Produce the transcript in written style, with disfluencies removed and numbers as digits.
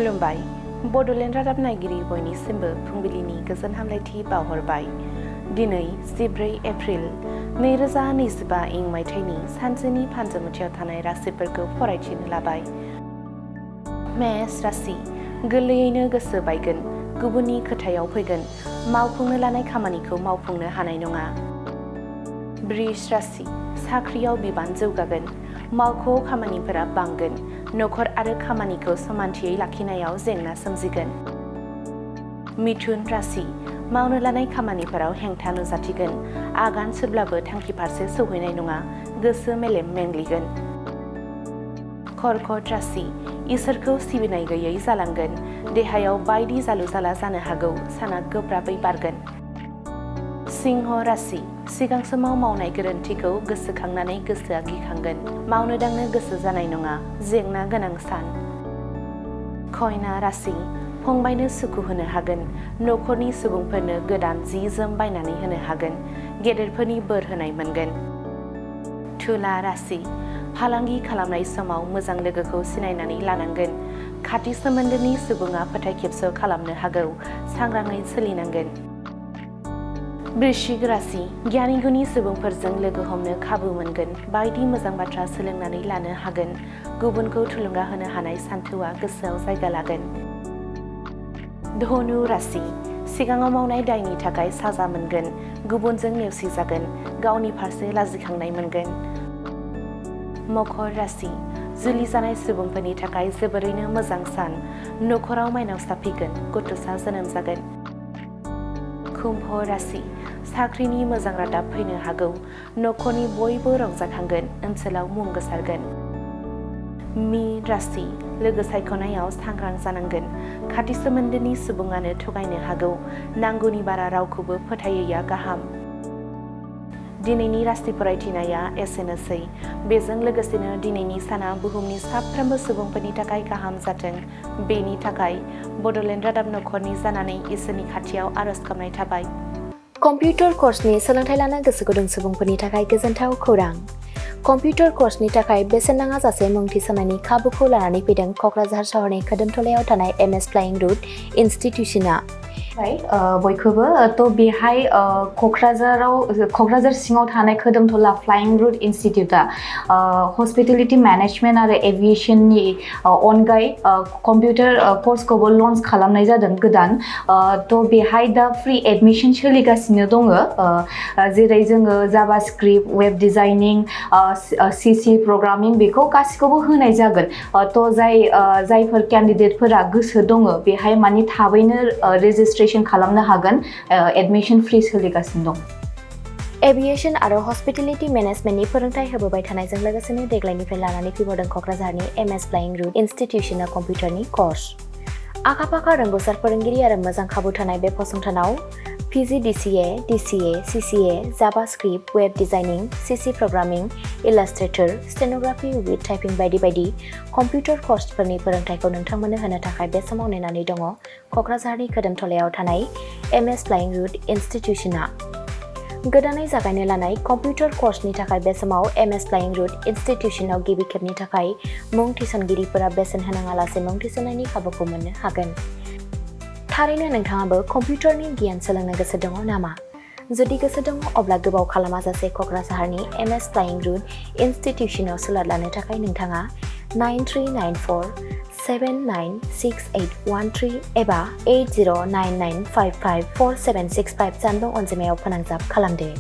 खुलुमबाय बड'लेण्ड रादाब नायगिरि बयनिसिमबो फुंबिलिनि गोजोन हामलायथि बावहरबाय। दिनै 14 एप्रिल 2025 मायथाइनि सानसेनि फानजामुथियाव थानाय राशिफोरखौ फरायथिनो लाबाय। मेष राशि गोरलैयैनो गोसो बायगोन, गुबुननि खोथायाव फैगोन, मावफुंनो लानाय खामानिखौ मावफुंनो हानाय नङा। वृष राशि साख्रियाव बिबान जौगागोन, मावख' खामानिफोरा बांगोन, नखर आरो खामानिखौ समानथियै लाखिनायाव जेंना सोमजिगोन। मिथुन राशि मावनो लानाय खामानिफोराव हेंथा नुजाथिगोन, आगान सुरब्लाबो थांखि फारसे सौहैनाय नङा, गोसो मेलेम मेंग्लिगोन। कर्कट राशि इसोरखौ सिबिनाय गैयै जालांगोन, देहायाव बायदि जालु जाला जानो हागौ, साना गोब्राबै बारगोन। सिंह राशि सिगां समाव मावनाय गोरोन्थिखौ गोसोखांनानै गोसोआ गिखांगोन, मावनो दांनो गोसो जानाय नङा, जेंना गोनां सान। कन्या राशि फंबायनो सुखु होनो हागोन, नखरनि सुबुंफोरनो गोदान जि जोम बायनानै होनो हागोन, गेदेरफोरनि बोर होनाय मोनगोन। तुला राशि फालांगि खालामनाय समाव मोजां लोगोखौ सिनायनानै लानांगोन, खाथि सोमोन्दोनि सुबुङा फोथायखेबस' खालामनो हागौ, सांग्राङै सोलिनांगोन। वृश्चिक राशि गियानि गुणी सुबुंफोरजों लोगो हमनो खाबु मोनगोन, बायदि मोजां बाथ्रा सोलोंनानै लानो हागोन, गुबुनखौ थुलुंगा होनो हानाय सान्थौआ गोसोआव जायगा लागोन। धनु राशि सिगाङाव मावनाय दायनि थाखाय साजा मोनगोन, गुबुनजों नेवसिजागोन, गावनि फारसे लाजिखांनाय मोनगोन। मकर राशि जुलि जानाय सुबुंफोरनि थाखाय जोबोरैनो मोजां सान, नखराव माइनाव साफैगोन, गथ'सा जोनोम जागोन। कुम्भ राशि साख्रिनि मोजां रादाब फैनो हागौ, नखरनि बयबो रंजाखांगोन, ओनसोलाव मुं गोसारगोन। मीन राशि लोगो सायख'नायाव सांग्रां जानांगोन, खाथि सोमोन्दोनि सुबुङानो थगायनो हागौ, नांगौनि बारा रावखौबो फोथायैया गाहाम। दिनैनि राशि फरायथिनाया एसेनोसै, बेजों लोगोसेनो दिनैनि साना बुहुमनि साफ्रोमबो सुबुंफोरनि थाखाय गाहाम जाथों, बेनि थाखाय बड'लेण्ड रादाब नखरनि जानानै इसोरनि खाथियाव आरज गाबनाय थाबाय। कम्पिउटार कर्सनि सोलोंथाइ लानो गोसो गुदुं सुबुंफोरनि थाखाय गोजोनथाव खौरां। कम्पिउटार कर्सनि थाखाय बेसेन नाङाजासे मुं थिसननायनि खाबुखौ लानानै फैदों क'क्राझार सहरनि खोदोमथलायाव थानाय MS फ्लाइं रुट इनस्टिट्यूशना। बयखौबो बेहाय क'क्राझार सिङाव थानाय खोदोमथला फ्लाइं रुट इनस्टिट्यूटआ हस्पिटेलिटी मेनेजमेन्ट आरो एभिएशननि अनगायै कम्पिउटार कर्सखौबो लन्च खालामनाय जादों गोदान। बेहाय दा फ्रि एडमिशन सोलिगासिनो दङ, जेरै जोङो JavaScript, web designing, CC programming बेखौ गासिखौबो होनाय जागोन। जायफोर केन्डिडेटफोरा गोसो दङ बेहाय माने थाबैनो रेजिस्ट्रेशन खालामनो हागोन, एडमिशन फ्रि सोलिगासिनो दं। एभिएशन आरो हस्पिटेलिटी मेनेजमेन्टनि फोरोंथाय होबोबाय थानायजों लोगोसेनो देग्लायनिफ्राय लानानै फैबावदों क'क्राझारनि MS फ्लाइं रुट इनस्टिट्यूशना कम्पिउटारनि कर्स। आखा-फाखा रोंग'सार फोरोंगिरि आरो मोजां खाबु थानाय बे फसंथानाव PG DCA, DCA, CCA, JavaScript, web designing, CC programming, illustrator, stenography with typing बायदि बायदि कम्पिउटार कर्सफोरनि फोरोंथायखौ नोंथांमोननो होनो थाखाय बे समाव नेनानै दङ क'क्राझारनि खोदोमथलायाव थानाय MS फ्लाइं रुट इनस्टिट्यूशना। गोदानै जागायनो लानाय कम्पिउटार कर्सनि थाखाय बे समाव MS फ्लाइं रुट इनस्टिट्यूशनाव गिबि खेबनि थाखाय मुं थिसनगिरिफोरा बेसेन होनाङालासे मुं थिसननायनि खाबुखौ मोननो हागोन। थारैनो नोंथाङाबो कम्पिउटारनि गियान सोलोंनो गोसो दङ नामा? जुदि गोसो दङ अब्ला गोबाव खालामाजासे क'क्राझारनि MS फ्लाइं रुट इनस्टिट्यूशनाव सोलों लानो थाखाय नोंथाङा 9394 796813 एबा 8099554765 जानबुं अनजिमायाव फोनांजाब खालामदो।